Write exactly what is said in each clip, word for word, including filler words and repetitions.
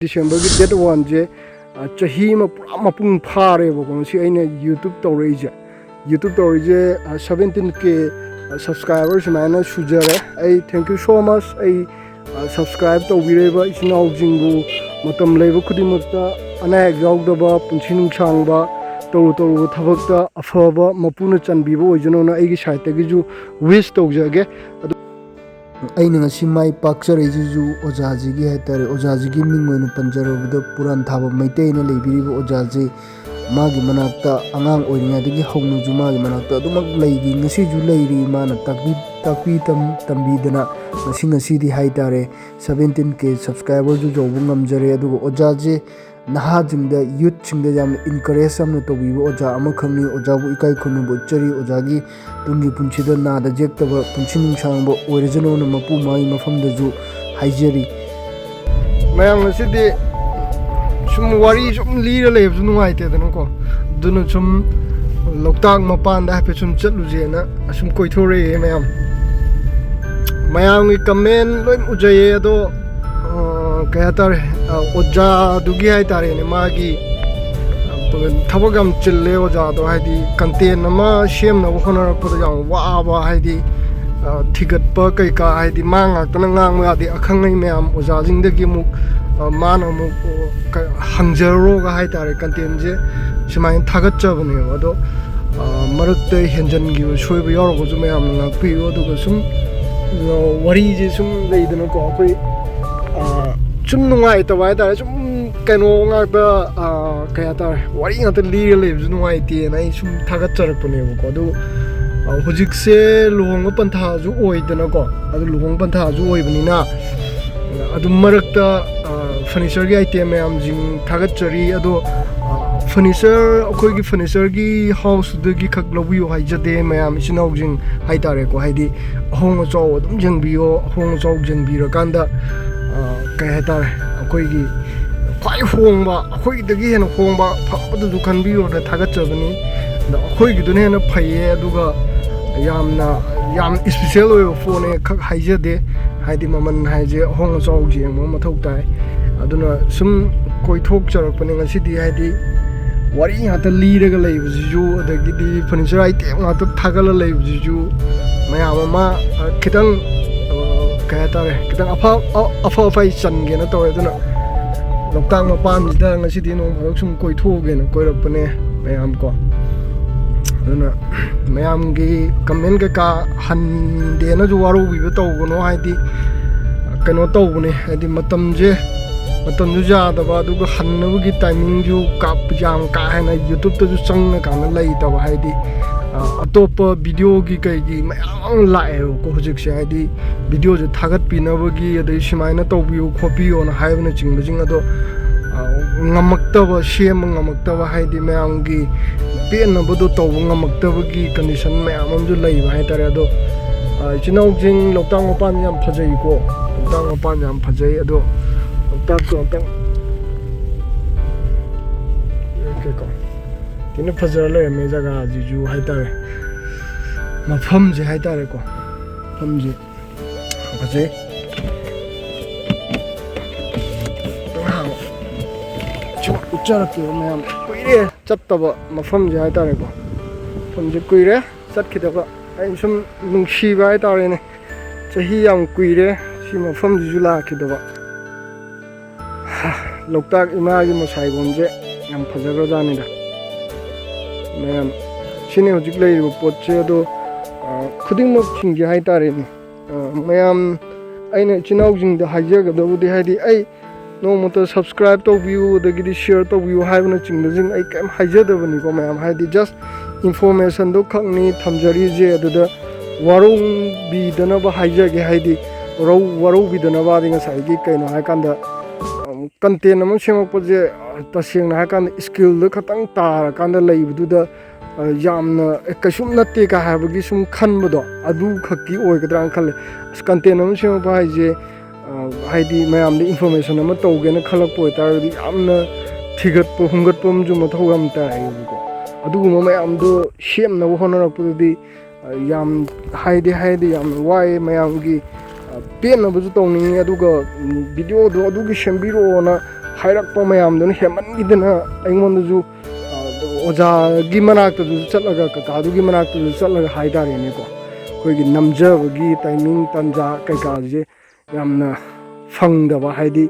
ꯗꯤꯁꯦꯝꯕꯔꯒꯤ ꯗꯦꯠ ꯋꯥꯟꯁꯦ ꯆꯍꯤ ꯑꯃ ꯄꯨꯔꯥ ꯃꯄꯨꯡ ꯐꯥꯔꯦꯕꯀꯣ꯫ ꯉꯁꯤ ꯑꯩꯅ ꯌꯨꯇ꯭ꯌꯨꯕ ꯇꯧꯔꯛꯏꯁꯦ, ꯌꯨꯇ꯭ꯌꯨꯕ ꯇꯧꯔꯤꯁꯦ ꯁꯕꯦꯟꯇꯤꯟ ꯀꯦ ꯁꯕꯁꯀ꯭ꯔꯥꯏꯕꯔ ꯁꯨꯃꯥꯏꯅ ꯁꯨꯖꯔꯦ꯫ ꯑꯩ thank you so much꯫ ꯑꯩ ꯁꯕꯁꯀ꯭ꯔꯥꯏꯕ ꯇꯧꯕꯤꯔꯤꯕ ꯏꯆꯤꯟ ꯏꯅꯥꯎꯁꯤꯡꯕꯨ ꯃꯇꯝ ꯂꯩꯕ ꯈꯨꯗꯤꯡꯃꯛꯇ ꯑꯅꯥ ꯑꯌꯦꯛ ꯌꯥꯎꯗꯕ, ꯄꯨꯟꯁꯤ ꯅꯨꯡꯁꯥꯡꯕ, ꯇꯧꯔꯨ ꯇꯧꯔꯨꯕ ꯊꯕꯛꯇ ꯑꯐꯕ ꯃꯄꯨꯅ ꯆꯟꯕꯤꯕ ꯑꯣꯏꯖꯅꯣꯅ ꯑꯩꯒꯤ ꯁꯥꯏꯠꯇꯒꯤꯁꯨ ꯋꯤꯁ ꯇꯧꯖꯒꯦ꯫ ꯑꯗꯨ ꯑꯩꯅ ꯉꯁꯤ ꯃꯥꯏ ꯄꯥꯛꯆꯔꯛꯏꯁꯤꯁꯨ ꯑꯣꯖꯥꯁꯤꯒꯤ ꯍꯥꯏꯇꯥꯔꯦ, ꯑꯣꯖꯥꯁꯤꯒꯤ ꯃꯤꯡ ꯑꯣꯏꯅ ꯄꯟꯖꯔꯕꯗ ꯄꯨꯔꯥꯟ ꯊꯥꯕ ꯃꯩꯇꯩꯅ ꯂꯩꯕꯤꯔꯤꯕ ꯑꯣꯖꯥꯁꯤ, ꯃꯥꯒꯤ ꯃꯅꯥꯛꯇ ꯑꯉꯥꯡ ꯑꯣꯏꯔꯤꯉꯩꯗꯒꯤ ꯍꯧꯅꯁꯨ ꯃꯥꯒꯤ ꯃꯅꯥꯛꯇ ꯑꯗꯨꯃꯛ ꯂꯩꯔꯤ, ꯉꯁꯤꯁꯨ ꯂꯩꯔꯤ꯫ ꯃꯥꯅ ꯇꯥꯛꯄꯤ ꯇꯥꯛꯄꯤ ꯇꯝ ꯇꯝꯕꯤꯗꯅ ꯉꯁꯤ ꯉꯁꯤꯗꯤ ꯍꯥꯏꯇꯥꯔꯦ ꯁꯕꯦꯟꯇꯤꯟ ꯀꯦ ꯁꯕꯁꯀ꯭ꯔꯥꯏꯕꯔꯁꯨ ꯌꯧꯕ ꯉꯝꯖꯔꯦ꯫ ꯑꯗꯨꯒ ꯑꯣꯖꯥꯁꯦ ꯅꯍꯥꯁꯤꯡꯗ, ꯌꯨꯠꯁꯤꯡꯗ ꯌꯥꯝꯅ ꯏꯟꯀꯔꯦꯖ ꯌꯥꯝꯅ ꯇꯧꯕꯤꯕ ꯑꯣꯖꯥ ꯑꯃꯈꯛꯅꯤ꯫ ꯑꯣꯖꯥꯕꯨ ꯏꯀꯥꯏ ꯈꯨꯝꯅꯕ ꯎꯠꯆꯔꯤ꯫ ꯑꯣꯖꯥꯒꯤ ꯇꯨꯡꯒꯤ ꯄꯨꯟꯁꯤꯗ ꯅꯥꯗ ꯌꯦꯛꯇꯕ ꯄꯨꯟꯁꯤ ꯅꯨꯡꯁꯥꯡꯕ ꯑꯣꯏꯔꯁꯅꯨꯅ ꯃꯄꯨ ꯃꯥꯒꯤ ꯃꯐꯝꯗꯁꯨ ꯍꯥꯏꯖꯔꯤ꯫ ꯃꯌꯥꯝ, ꯉꯁꯤꯗꯤ ꯁꯨꯝ ꯋꯥꯔꯤ ꯁꯨꯝ ꯂꯤꯔ ꯂꯩꯕꯁꯨ ꯅꯨꯡꯉꯥꯏꯇꯦꯗꯅꯀꯣ꯫ ꯑꯗꯨꯅ ꯁꯨꯝ ꯂꯣꯛꯇꯥꯛ ꯃꯄꯥꯟꯗ ꯍꯥꯏꯐꯦꯠ ꯁꯨꯝ ꯆꯠꯂꯨꯁꯦꯅ ꯑꯁꯨꯝ ꯀꯣꯏꯊꯣꯔꯛꯑꯦ ꯃꯌꯥꯝ꯫ ꯃꯌꯥꯝꯒꯤ ꯀꯃꯦꯟ ꯂꯣꯏ ꯎꯖꯩꯌꯦ, ꯑꯗꯣ ꯑ, ꯀꯩ ꯍꯥꯏꯇꯥꯔꯦ, ꯑ, ꯑꯣꯖꯥꯗꯨꯒꯤ ꯍꯥꯏꯇꯥꯔꯦꯅꯦ, ꯃꯥꯒꯤ, ꯑ, ꯊꯕꯛ ꯌꯥꯝ ꯆꯤꯜꯂꯦ ꯑꯣꯖꯥꯗꯣ꯫ ꯍꯥꯏꯗꯤ ꯀꯟꯇꯦꯟ ꯑꯃ ꯁꯦꯝꯅꯕ ꯍꯣꯠꯅꯔꯛꯄꯗ ꯌꯥꯝ ꯋꯥꯕ, ꯍꯥꯏꯗꯤ, ꯑ, ꯊꯤꯒꯠꯄ ꯀꯩꯀꯥ, ꯍꯥꯏꯗꯤ ꯃꯥ ꯉꯥꯛꯇꯅ ꯉꯥꯡꯕ ꯌꯥꯗꯦ, ꯑꯈꯪ ꯑꯍꯩ ꯃꯌꯥꯝ ꯑꯣꯖꯥꯁꯤꯡꯗꯒꯤ ꯑꯃꯨꯛ, ꯑ, ꯃꯥꯅ ꯑꯃꯨꯛ, ꯑ, ꯀ-, ꯍꯪꯖꯔꯣꯒ ꯍꯥꯏꯇꯥꯔꯦ, ꯀꯟꯇꯦꯟꯁꯦ ꯁꯨꯃꯥꯏꯅ ꯊꯥꯒꯠꯆꯕꯅꯦꯕ꯫ ꯑꯗꯣ ꯑ, ꯃꯔꯛꯇ ꯍꯦꯟꯖꯟꯈꯤꯕ ꯁꯣꯏꯕ ꯌꯥꯎꯔꯒꯁꯨ ꯃꯌꯥꯝꯅ ꯉꯥꯛꯄꯤꯌꯨ꯫ ꯑꯗꯨꯒ ꯁꯨꯝ, ꯑ, ꯋꯥꯔꯤꯁꯦ ꯁꯨꯝ ꯂꯩꯗꯅꯀꯣ, ꯑꯩꯈꯣꯏ, ꯑ, ꯁꯨꯝ ꯅꯨꯡꯉꯥꯏꯇꯕ ꯍꯥꯏꯇꯥꯔꯦ, ꯁꯨꯝ ꯀꯩꯅꯣ ꯉꯥꯛꯇ, ꯑ, ꯀꯩ ꯍꯥꯏꯇꯥꯔꯦ, ꯋꯥꯔꯤ ꯉꯥꯛꯇ ꯂꯤꯔ ꯂꯩꯕꯁꯨ ꯅꯨꯡꯉꯥꯏꯇꯦꯅ ꯑꯩ ꯁꯨꯝ ꯊꯥꯒꯠꯆꯔꯛꯄꯅꯦꯕꯀꯣ꯫ ꯑꯗꯨ, ꯑ, ꯍꯧꯖꯤꯛꯁꯦ ꯂꯨꯍꯣꯡꯕ ꯄꯟꯊꯥꯁꯨ ꯑꯣꯏꯗꯅꯀꯣ, ꯑꯗꯨ ꯂꯨꯍꯣꯡꯕ ꯄꯟꯊꯥꯁꯨ ꯑꯣꯏꯕꯅꯤꯅ, ꯑꯗꯨꯝ ꯃꯔꯛꯇ, ꯑ, ꯐꯔꯅꯤꯆꯔꯒꯤ ꯑꯥꯏꯇꯦꯝ ꯃꯌꯥꯝꯁꯤꯡ ꯊꯥꯒꯠꯆꯔꯤ꯫ ꯑꯗꯣ, ꯑ, ꯐꯔꯅꯤꯆꯔ, ꯑꯩꯈꯣꯏꯒꯤ ꯐꯔꯅꯤꯆꯔꯒꯤ ꯍꯥꯎꯁꯇꯨꯗꯒꯤ ꯈꯛ ꯂꯧꯕꯤꯌꯨ ꯍꯥꯏꯖꯗꯦ ꯃꯌꯥꯝ ꯏꯆꯤꯟ ꯏꯅꯥꯎꯁꯤꯡ ꯍꯥꯏꯇꯥꯔꯦꯀꯣ꯫ ꯍꯥꯏꯗꯤ ꯑꯍꯣꯡ ꯑꯆꯥꯎ ꯑꯗꯨꯝ ꯌꯦꯡꯕꯤꯌꯣ꯫ ꯑꯍꯣꯡ ꯑꯆꯥꯎ ꯌꯦꯡꯕꯤꯔꯀꯥꯟꯗ, ꯑ, ꯀꯩ ꯍꯥꯏꯇꯥꯔꯦ, ꯑꯩꯈꯣꯏꯒꯤ ꯈ꯭ꯋꯥꯏ ꯍꯣꯡꯕ, ꯑꯩꯈꯣꯏꯗꯒꯤ ꯍꯦꯟꯅ ꯍꯣꯡꯕ ꯐꯕꯗꯨꯁꯨ ꯈꯟꯕꯤꯌꯣꯅ ꯊꯥꯒꯠꯆꯕꯅꯤ꯫ ꯑꯗꯣ ꯑꯩꯈꯣꯏꯒꯤꯗꯨꯅ ꯍꯦꯟꯅ ꯐꯩꯌꯦ, ꯑꯗꯨꯒ ꯌꯥꯝꯅ, ꯌꯥꯝ ꯏꯁꯄꯤꯁꯦꯜ ꯑꯣꯏꯕ ꯄꯣꯠꯅꯦ ꯈꯛ ꯍꯥꯏꯖꯗꯦ꯫ ꯍꯥꯏꯗꯤ ꯃꯃꯜ ꯍꯥꯏꯁꯦ ꯑꯍꯣꯡ ꯑꯆꯥꯎ ꯌꯦꯡꯕ ꯑꯃ ꯃꯊꯧ ꯇꯥꯏ꯫ ꯑꯗꯨꯅ ꯁꯨꯝ ꯀꯣꯏꯊꯣꯛꯆꯔꯛꯄꯅꯦ ꯉꯁꯤꯗꯤ꯫ ꯍꯥꯏꯗꯤ ꯋꯥꯔꯤ ꯉꯥꯛꯇ ꯂꯤꯔꯒ ꯂꯩꯕꯁꯤꯁꯨ, ꯑꯗꯒꯤꯗꯤ furniture item ꯉꯥꯛꯇ ꯊꯥꯒꯠꯂ ꯂꯩꯕꯁꯤꯁꯨ, ꯃꯌꯥꯝ ꯑꯃ, ꯑ, ꯈꯤꯇꯪ, ꯑ, ꯀꯩ ꯍꯥꯏꯇꯥꯔꯦ, ꯈꯤꯇꯪ ꯑꯐ-, ꯑ-, ꯑꯐ ꯑꯐꯥꯏ ꯆꯟꯒꯦꯅ ꯇꯧꯋꯦ꯫ ꯑꯗꯨꯅ ꯂꯣꯛꯇꯥꯛ ꯃꯄꯥꯟꯁꯤꯗ ꯉꯁꯤꯗꯤ ꯅꯣꯡ ꯐꯥꯗꯣꯛ ꯁꯨꯝ ꯀꯣꯏꯊꯣꯛꯎꯒꯦꯅ ꯀꯣꯏꯔꯛꯄꯅꯦ ꯃꯌꯥꯝ ꯀꯣ꯫ ꯑꯗꯨꯅ ꯃꯌꯥꯝꯒꯤ comment ꯀꯩꯀꯥ ꯍꯟꯗꯦꯅꯁꯨ ꯋꯥꯔꯧꯕꯤꯕ ꯇꯧꯒꯅꯨ꯫ ꯍꯥꯏꯗꯤ ꯀꯩꯅꯣ ꯇꯧꯕꯅꯦ, ꯍꯥꯏꯗꯤ ꯃꯇꯝꯁꯦ, ꯃꯇꯝꯁꯨ ꯌꯥꯗꯕ, ꯑꯗꯨꯒ ꯍꯟꯅꯕꯒꯤ timingꯁꯨ ꯀꯥꯞ-, ꯌꯥꯝ ꯀꯥ ꯍꯦꯟꯅ YouTubeꯇꯁꯨ ꯆꯪꯉꯀꯥꯟꯗ ꯂꯩꯇꯕ꯫ ꯍꯥꯏꯗꯤ, ꯑ, ꯑꯇꯣꯞꯄ videoꯒꯤ ꯀꯩꯒꯤ ꯃꯌꯥꯝ ꯑꯃ ꯂꯥꯛꯑꯦꯕꯀꯣ ꯍꯧꯖꯤꯛꯁꯦ꯫ ꯍꯥꯏꯗꯤ videoꯁꯦ ꯊꯥꯒꯠꯄꯤꯅꯕꯒꯤ, ꯑꯗꯩ ꯁꯨꯃꯥꯏꯅ ꯇꯧꯕꯤꯌꯨ ꯈꯣꯠꯄꯤꯌꯣꯅ ꯍꯥꯏꯕꯅꯆꯤꯡꯕꯁꯤꯡ ꯑꯗꯣ, ꯑ, ꯉꯝꯃꯛꯇꯕ, ꯁꯦꯝꯕ ꯉꯝꯃꯛꯇꯕ, ꯍꯥꯏꯗꯤ ꯃꯌꯥꯝꯒꯤ ꯄꯦꯟꯅꯕꯗꯣ ꯇꯧꯕ ꯉꯝꯃꯛꯇꯕꯒꯤ condition ꯃꯌꯥꯝ ꯑꯃꯁꯨ ꯂꯩꯕ ꯍꯥꯏꯇꯥꯔꯦ꯫ ꯑꯗꯣ, ꯑ, ꯏꯆꯤꯟ ꯏꯅꯥꯎꯁꯤꯡ, ꯂꯣꯛꯇꯥꯛ ꯃꯄꯥꯟ ꯌꯥꯝ ꯐꯖꯩꯀꯣ, ꯂꯣꯛꯇꯥꯛ ꯃꯄꯥꯟ ꯌꯥꯝ ꯐꯖꯩ꯫ ꯑꯗꯣ ꯂꯣꯛꯇꯥꯛꯇꯣ ꯑꯝꯇꯪ ꯌꯦꯡꯒꯦꯀꯣ꯫ ꯊꯤꯅ ꯐꯖꯔ ꯂꯩꯔꯝꯃꯦ ꯖꯒꯥꯁꯤꯁꯨ ꯍꯥꯏꯇꯥꯔꯦ, ꯃꯐꯝꯁꯦ ꯍꯥꯏꯇꯥꯔꯦꯀꯣ, ꯃꯐꯝꯁꯦ ꯐꯖꯩ꯫ ꯁꯨꯝ ꯎꯠꯆꯔꯛꯀꯦꯕ ꯃꯌꯥꯝ, ꯀꯨꯏꯔꯦ ꯆꯠꯇꯕ ꯃꯐꯝꯁꯦ ꯍꯥꯏꯇꯥꯔꯦꯀꯣ, ꯃꯐꯝꯁꯦ ꯀꯨꯏꯔꯦ ꯆꯠꯈꯤꯗꯕ꯫ ꯑꯩꯅ ꯁꯨꯝ ꯅꯨꯡꯁꯤꯕ ꯍꯥꯏꯇꯥꯔꯦꯅꯦ, ꯆꯍꯤ ꯌꯥꯝ ꯀꯨꯏꯔꯦ ꯁꯤ ꯃꯐꯝꯁꯤꯁꯨ ꯂꯥꯛꯈꯤꯗꯕ꯫ ꯂꯣꯛꯇꯥꯛ ꯏꯃꯥꯒꯤ ꯃꯁꯥꯏꯒꯣꯟꯁꯦ ꯌꯥꯝ ꯐꯖꯈ꯭ꯔꯖꯥꯠꯅꯤꯗ ꯃꯌꯥꯝ꯫ ꯁꯤꯅꯤ ꯍꯧꯖꯤꯛ ꯂꯩꯔꯤꯕ ꯄꯣꯠꯁꯦ꯫ ꯑꯗꯣ, ꯑ, ꯈꯨꯗꯤꯡꯃꯛꯁꯤꯡꯁꯦ ꯍꯥꯏꯇꯥꯔꯦꯅꯦ, ꯑ, ꯃꯌꯥꯝ, ꯑꯩꯅ ꯏꯆꯤꯟ ꯏꯅꯥꯎꯁꯤꯡꯗ ꯍꯥꯏꯖꯒꯗꯕꯗꯤ, ꯍꯥꯏꯗꯤ ꯑꯩ ꯅꯣꯡꯃꯇ subscribe ꯇꯧꯕꯤꯌꯨ, ꯑꯗꯒꯤꯗꯤ share ꯇꯧꯕꯤꯌꯨ ꯍꯥꯏꯕꯅꯆꯤꯡꯕꯁꯤꯡ ꯑꯩ ꯀꯩꯝ ꯍꯥꯏꯖꯗꯕꯅꯤꯀꯣ ꯃꯌꯥꯝ, ꯍꯥꯏꯗꯤ just informationꯗꯣ ꯈꯛꯅꯤ ꯊꯝꯖꯔꯤꯁꯦ꯫ ꯑꯗꯨꯗ ꯋꯥꯔꯧꯕꯤꯗꯅꯕ ꯍꯥꯏꯖꯒꯦ, ꯍꯥꯏꯗꯤ ꯋꯥꯔꯧ-, ꯋꯥꯔꯧꯕꯤꯗꯅꯕꯗꯤ ꯉꯁꯥꯏꯒꯤ ꯀꯩꯅꯣ ꯍꯥꯏꯀꯥꯟꯗ, ꯎꯝ, content ꯑꯃ ꯁꯦꯝꯃꯛꯄꯁꯦ, ꯑ, ꯇꯁꯦꯡꯅ ꯍꯥꯏꯔꯀꯥꯟꯗ skillꯗ ꯈꯇꯪ ꯇꯥꯔꯀꯥꯟꯗ ꯂꯩꯕꯗꯨꯗ, ꯑ, ꯌꯥꯝꯅ, "ꯑꯦ, ꯀꯩꯁꯨꯝ ꯅꯠꯇꯦ" ꯀ ꯍꯥꯏꯕꯒꯤ ꯁꯨꯝ ꯈꯟꯕꯗꯣ, ꯑꯗꯨ ꯈꯛꯀꯤ ꯑꯣꯏꯒꯗ꯭ꯔꯥꯅ ꯈꯜꯂꯦ꯫ ꯑꯁ, content ꯑꯃ ꯁꯦꯝꯃꯛꯄ ꯍꯥꯏꯁꯦ, ꯑ, ꯍꯥꯏꯗꯤ ꯃꯌꯥꯝꯗ information ꯑꯃ ꯇꯧꯒꯦꯅ ꯈꯜꯂꯛꯄ ꯑꯣꯏꯇꯥꯔꯒꯗꯤ ꯌꯥꯝꯅ ꯊꯤꯒꯠꯄ ꯍꯨꯝꯒꯠꯄ ꯑꯃꯁꯨ ꯃꯊꯧ ꯌꯥꯝ ꯇꯥꯏꯌꯦꯕꯀꯣ꯫ ꯑꯗꯨꯒꯨꯝꯕ ꯃꯌꯥꯝꯗꯣ ꯁꯦꯝꯅꯕ ꯍꯣꯠꯅꯔꯛꯄꯗꯗꯤ, ꯑ, ꯌꯥꯝ ꯍꯥꯏꯗꯤ ꯍꯥꯏꯗꯤ ꯌꯥꯝꯅ ꯋꯥꯏ ꯃꯌꯥꯝꯒꯤ, ꯑ, ꯄꯦꯟꯅꯕꯁꯨ ꯇꯧꯅꯤꯡꯉꯤ, ꯑꯗꯨꯒ ꯚꯤꯗꯤꯑꯣꯗꯣ ꯑꯗꯨꯒꯤ ꯁꯦꯝꯕꯤꯔꯛꯑꯣꯅ ꯍꯥꯏꯔꯛꯄ ꯃꯌꯥꯝꯗꯨꯅ ꯍꯦꯟꯃꯟꯈꯤꯗꯅ ꯑꯩꯉꯣꯟꯗꯁꯨ, ꯑ, ꯑꯣꯖꯥꯒꯤ ꯃꯅꯥꯛꯇꯁꯨ ꯆꯠꯂꯒ, ꯀꯀꯥꯗꯨꯒꯤ ꯃꯅꯥꯛꯇꯁꯨ ꯆꯠꯂꯒ ꯍꯥꯏꯇꯥꯔꯦꯅꯦꯀꯣ, ꯑꯩꯈꯣꯏꯒꯤ ꯅꯝꯖꯕꯒꯤ ꯇꯥꯏꯃꯤꯡ ꯇꯥꯟꯖꯥ ꯀꯩꯀꯥꯁꯦ ꯌꯥꯝꯅ ꯐꯪꯗꯕ, ꯍꯥꯏꯗꯤ,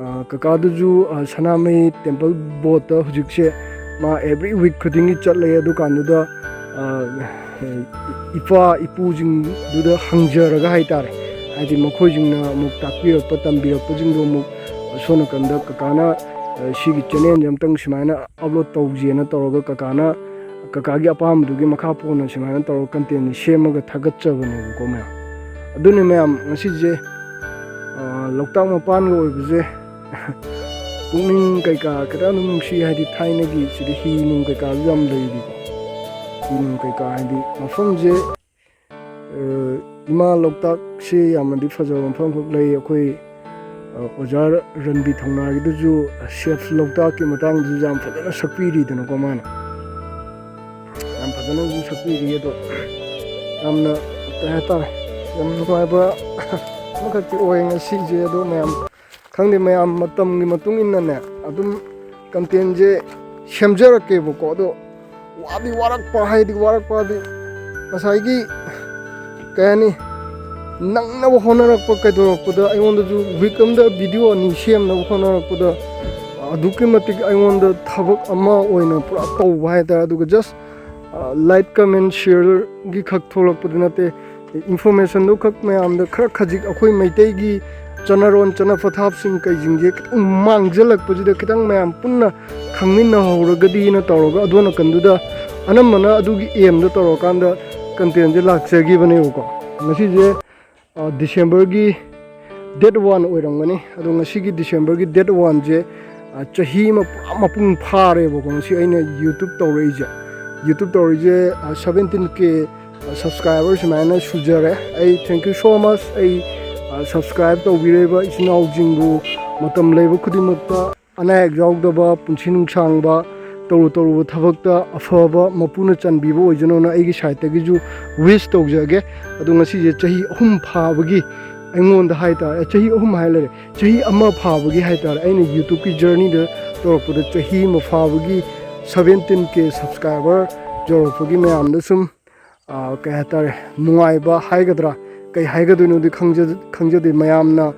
ꯑ, ꯀꯀꯥꯗꯨꯁꯨ, ꯑ, ꯁꯅꯥꯃꯍꯤ ꯇꯦꯝꯄꯜ ꯕꯣꯔꯗꯇ ꯍꯧꯖꯤꯛꯁꯦ ꯃꯥ ꯑꯦꯕ꯭ꯔꯤ ꯋꯤꯛ ꯈꯨꯗꯤꯡꯒꯤ ꯆꯠꯂꯦ꯫ ꯑꯗꯨꯀꯥꯟꯗꯨꯗ, ꯑ, ꯏꯄꯥ ꯏꯄꯨꯁꯤꯡꯗꯨꯗ ꯍꯪꯖꯔꯒ ꯍꯥꯏꯇꯥꯔꯦ, ꯍꯥꯏꯗꯤ ꯃꯈꯣꯏꯁꯤꯡꯅ ꯑꯃꯨꯛ ꯇꯥꯛꯄꯤꯔꯛꯄ ꯇꯝꯕꯤꯔꯛꯄꯁꯤꯡꯗꯣ ꯑꯃꯨꯛ ꯑꯁꯣꯝ ꯅꯥꯀꯟꯗ ꯀꯀꯥꯅ, ꯑ, ꯁꯤꯒꯤ ꯆꯦꯅꯦꯜꯁꯦ ꯑꯝꯇꯪ ꯁꯨꯃꯥꯏꯅ ꯑꯞꯂꯣꯗ ꯇꯧꯁꯦꯅ ꯇꯧꯔꯒ ꯀꯀꯥꯅ, ꯀꯀꯥꯒꯤ ꯑꯄꯥꯝꯕꯗꯨꯒꯤ ꯃꯈꯥ ꯄꯣꯟꯅ ꯁꯨꯃꯥꯏꯅ ꯇꯧꯔꯒ ꯀꯟꯇꯦꯟꯁꯦ ꯁꯦꯝꯃꯒ ꯊꯥꯒꯠꯆꯕꯅꯦꯕꯀꯣ ꯃꯌꯥꯝ꯫ ꯑꯗꯨꯅꯤ ꯃꯌꯥꯝ, ꯉꯁꯤꯁꯦ, ꯑ, ꯂꯣꯛꯇꯥꯛ ꯃꯄꯥꯟꯒ ꯑꯣꯏꯕꯁꯦ ꯄꯨꯛꯅꯤꯡ ꯀꯩꯀꯥ ꯈꯤꯇꯪ ꯑꯗꯨꯝ ꯅꯨꯡꯁꯤ, ꯍꯥꯏꯗꯤ ꯊꯥꯏꯅꯒꯤ ꯁꯤꯗ ꯍꯤ ꯅꯨꯡ ꯀꯩꯀꯥꯁꯨ ꯌꯥꯝ ꯂꯩꯔꯤꯀꯣ꯫ ꯍꯤ ꯅꯨꯡ ꯀꯩꯀꯥ ꯍꯥꯏꯗꯤ ꯃꯐꯝꯁꯦ, ꯑ, ꯏꯃꯥ ꯂꯣꯛꯇꯥꯛꯁꯦ ꯌꯥꯝꯅꯗꯤ ꯐꯖꯕ ꯃꯐꯝ ꯈꯛ ꯂꯩ꯫ ꯑꯩꯈꯣꯏ, ꯑ, ꯑꯣꯖꯥ ꯔꯟꯕꯤ ꯊꯧꯅꯥꯒꯤꯗꯨꯁꯨ ꯁꯦꯐ ꯂꯣꯛꯇꯥꯛꯀꯤ ꯃꯇꯥꯡꯗꯁꯨ ꯌꯥꯝ ꯐꯖꯅ ꯁꯛꯄꯤꯔꯤꯗꯅꯀꯣ ꯃꯥꯅ꯫ ꯌꯥꯝ ꯐꯖꯅꯁꯨ ꯁꯛꯄꯤꯔꯤ꯫ ꯑꯗꯣ ꯌꯥꯝꯅ, ꯀꯩ ꯍꯥꯏꯇꯥꯔꯦ, ꯌꯥꯝ ꯅꯨꯡꯉꯥꯏꯕ ꯑꯃꯈꯛꯇꯤ ꯑꯣꯏ ꯉꯁꯤꯁꯦ꯫ ꯑꯗꯣ ꯃꯌꯥꯝ, ꯈꯪꯗꯦ, ꯃꯌꯥꯝ ꯃꯇꯝꯒꯤ ꯃꯇꯨꯡ ꯏꯟꯅꯅꯦ ꯑꯗꯨꯝ ꯀꯟꯇꯦꯟꯁꯦ ꯁꯦꯝꯖꯔꯛꯀꯦꯕꯀꯣ꯫ ꯑꯗꯣ ꯋꯥꯗꯤ ꯋꯥꯔꯛꯄ, ꯍꯥꯏꯗꯤ ꯋꯥꯔꯛꯄꯗꯤ ꯉꯁꯥꯏꯒꯤ, ꯀꯩ ꯍꯥꯏꯅꯤ, ꯅꯪꯅꯕ ꯍꯣꯠꯅꯔꯛꯄ ꯀꯩꯗꯧꯔꯛꯄꯗ ꯑꯩꯉꯣꯟꯗꯁꯨ ꯋꯤꯛ ꯑꯃꯗ ꯚꯤꯗꯤꯑꯣ ꯑꯅꯤ ꯁꯦꯝꯅꯕ ꯍꯣꯠꯅꯔꯛꯄꯗ ꯑꯗꯨꯛꯀꯤ ꯃꯇꯤꯛ ꯑꯩꯉꯣꯟꯗ ꯊꯕꯛ ꯑꯃ ꯑꯣꯏꯅ ꯄꯨꯔꯥ ꯇꯧꯕ ꯍꯥꯏꯇꯥꯔꯦ꯫ ꯑꯗꯨꯒ ꯖꯁ ꯂꯥꯏꯛ, ꯀꯃꯦꯟ, ꯁꯤꯌꯔꯒꯤ ꯈꯛ ꯊꯣꯛꯂꯛꯄꯗ ꯅꯠꯇꯦ, ꯏꯟꯐꯣꯔꯃꯦꯁꯟꯗꯨ ꯈꯛ ꯃꯌꯥꯝꯗ ꯈꯔ ꯈꯖꯤꯛ ꯑꯩꯈꯣꯏ ꯃꯩꯇꯩꯒꯤ ꯆꯠꯅꯔꯣꯟ, ꯆꯠꯅ ꯄꯊꯥꯞꯁꯤꯡ ꯀꯩꯁꯤꯡꯁꯦ ꯈꯤꯇꯪ ꯃꯥꯡꯖꯜꯂꯛꯄꯁꯤꯗ ꯈꯤꯇꯪ ꯃꯌꯥꯝ ꯄꯨꯟꯅ ꯈꯪꯃꯤꯟꯅꯍꯧꯔꯒꯗꯤꯅ ꯇꯧꯔꯒ ꯑꯗꯣ ꯅꯥꯀꯟꯗꯨꯗ ꯑꯅꯝꯕꯅ ꯑꯗꯨꯒꯤ ꯑꯦꯝꯗ ꯇꯧꯔꯀꯥꯟꯗ ꯀꯟꯇꯦꯟꯁꯦ ꯂꯥꯛꯆꯈꯤꯕꯅꯦꯕꯀꯣ꯫ ꯉꯁꯤꯁꯦ, ꯑ, ꯗꯤꯁꯦꯝꯕꯔꯒꯤ ꯗꯦꯠ ꯋꯥꯟ ꯑꯣꯏꯔꯝꯒꯅꯤ꯫ ꯑꯗꯣ ꯉꯁꯤꯒꯤ ꯗꯤꯁꯦꯝꯕꯔꯒꯤ ꯗꯦꯠ ꯋꯥꯟꯁꯦ, ꯑ, ꯆꯍꯤ ꯑꯃ ꯄꯨꯔꯥ ꯃꯄꯨꯡ ꯐꯥꯔꯦꯕꯀꯣ꯫ ꯉꯁꯤ ꯑꯩꯅ ꯌꯨꯇ꯭ꯌꯨꯕ ꯇꯧꯔꯛꯏꯁꯦ, ꯌꯨꯇ꯭ꯌꯨꯕ ꯇꯧꯔꯛꯏꯁꯦ, ꯑ, ꯁꯚꯦꯟꯇꯤꯟ ꯀꯦ ꯁꯕꯁꯀ꯭ꯔꯥꯏꯕꯔ ꯁꯨꯃꯥꯏꯅ ꯁꯨꯖꯔꯦ꯫ ꯑꯩ thank you so much꯫ ꯑꯩ, ꯑ, ꯁꯕꯁꯀ꯭ꯔꯥꯏꯕ ꯇꯧꯕꯤꯔꯛꯏꯕ ꯏꯆꯤꯟ ꯏꯅꯥꯎꯁꯤꯡꯕꯨ ꯃꯇꯝ ꯂꯩꯕ ꯈꯨꯗꯤꯡꯃꯛꯇ ꯑꯅꯥ ꯑꯌꯦꯛ ꯌꯥꯎꯗꯕ, ꯄꯨꯟꯁꯤ ꯅꯨꯡꯁꯥꯡꯕ, ꯇꯧꯔꯨ ꯇꯧꯔꯨꯕ ꯊꯕꯛꯇ ꯑꯐꯕ ꯃꯄꯨꯅ ꯆꯟꯕꯤꯕ ꯑꯣꯏꯖꯅꯣꯅ ꯑꯩꯒꯤ ꯁꯥꯏꯠꯇꯒꯤꯁꯨ ꯋꯤꯁ ꯇꯧꯖꯒꯦ꯫ ꯑꯗꯣ ꯉꯁꯤꯁꯦ ꯆꯍꯤ ꯑꯍꯨꯝ ꯐꯥꯕꯒꯤ ꯑꯩꯉꯣꯟꯗ ꯍꯥꯏꯇꯥꯔꯦ, ꯆꯍꯤ ꯑꯍꯨꯝ ꯍꯥꯏ ꯂꯩꯔꯦ, ꯆꯍꯤ ꯑꯃ ꯐꯥꯕꯒꯤ ꯍꯥꯏꯇꯥꯔꯦ, ꯑꯩꯅ YouTubeꯀꯤ journeyꯗ ꯇꯧꯔꯛꯄꯗ ꯆꯍꯤ ꯑꯃ ꯐꯥꯕꯒꯤ seventeen K subscriber ꯌꯧꯔꯛꯄꯒꯤ ꯃꯌꯥꯝꯗ ꯁꯨꯝ, ꯑ, ꯀꯩ ꯍꯥꯏꯇꯥꯔꯦ, ꯅꯨꯡꯉꯥꯏꯕ ꯍꯥꯏꯒꯗ꯭ꯔꯥ, ꯀꯩ ꯍꯥꯏꯒꯗꯣꯏꯅꯣꯗꯤ ꯈꯪꯖ-, ꯈꯪꯖꯗꯦ꯫ ꯃꯌꯥꯝꯅ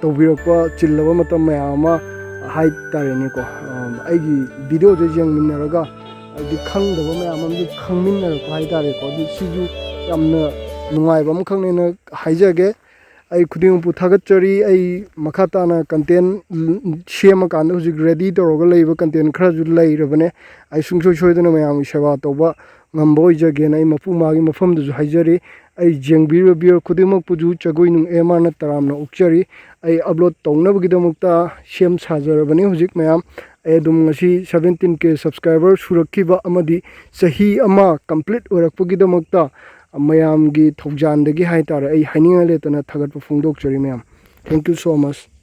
ꯇꯧꯕꯤꯔꯛꯄ ꯆꯤꯜꯂꯕ ꯃꯇꯝ ꯃꯌꯥꯝ ꯑꯃ ꯍꯥꯏꯇꯥꯔꯦꯅꯦꯀꯣ, ꯑ, ꯑꯩꯒꯤ videoꯁꯦ ꯌꯦꯡꯃꯤꯟꯅꯔꯒ, ꯍꯥꯏꯗꯤ ꯈꯪꯗꯕ ꯃꯌꯥꯝ ꯑꯃꯁꯨ ꯈꯪꯃꯤꯟꯅꯔꯛꯄ ꯍꯥꯏꯇꯥꯔꯦꯀꯣ, ꯑꯗꯨ ꯁꯤꯁꯨ ꯌꯥꯝꯅ ꯅꯨꯡꯉꯥꯏꯕ ꯑꯃꯈꯛꯅꯦꯅ ꯍꯥꯏꯖꯒꯦ꯫ ꯑꯩ ꯈꯨꯗꯤꯡꯃꯛꯄꯨ ꯊꯥꯒꯠꯆꯔꯤ꯫ ꯑꯩ ꯃꯈꯥ ꯇꯥꯅ content ꯁꯦꯝꯃꯀꯥꯟꯗ ꯍꯧꯖꯤꯛ ready ꯇꯧꯔꯒ ꯂꯩꯕ content ꯈꯔꯁꯨ ꯂꯩꯔꯕꯅꯦ꯫ ꯑꯩ ꯁꯨꯡꯁꯣꯏ ꯁꯣꯏꯗꯅ ꯃꯌꯥꯝꯒꯤ ꯁꯦꯕꯥ ꯇꯧꯕ ꯉꯝꯕ ꯑꯣꯏꯖꯒꯦꯅ ꯑꯩ ꯃꯄꯨ ꯃꯥꯒꯤ ꯃꯐꯝꯗꯁꯨ ꯍꯥꯏꯖꯔꯤ꯫ ꯑꯩ ꯌꯦꯡꯕꯤꯔꯤꯕ viewer ꯈꯨꯗꯤꯡꯃꯛꯄꯨꯁꯨ ꯖꯒꯣꯏ ꯅꯨꯡ ꯑꯦꯝ ꯑꯥꯔꯅ ꯇꯔꯥꯝꯅ ꯑꯣꯛꯆꯔꯤ꯫ ꯑꯩ upload ꯇꯧꯅꯕꯒꯤꯗꯃꯛꯇ ꯁꯦꯝ ꯁꯥꯖꯔꯕꯅꯤ ꯍꯧꯖꯤꯛ ꯃꯌꯥꯝ꯫ ꯑꯩ ꯑꯗꯨꯝ ꯉꯁꯤ seventeen K subscriber ꯁꯨꯔꯛꯈꯤꯕ ꯑꯃꯗꯤ ꯆꯍꯤ ꯑꯃ complete ꯑꯣꯏꯔꯛꯄꯒꯤꯗꯃꯛꯇ ꯃꯌꯥꯝꯒꯤ ꯊꯧꯖꯥꯟꯗꯒꯤ ꯍꯥꯏꯇꯥꯔꯦ, ꯑꯩ ꯍꯥꯏꯅꯤꯡꯉꯥꯏ ꯂꯩꯇꯅ ꯊꯥꯒꯠꯄ ꯐꯣꯡꯗꯣꯛꯆꯔꯤ ꯃꯌꯥꯝ꯫ Thank you so much꯫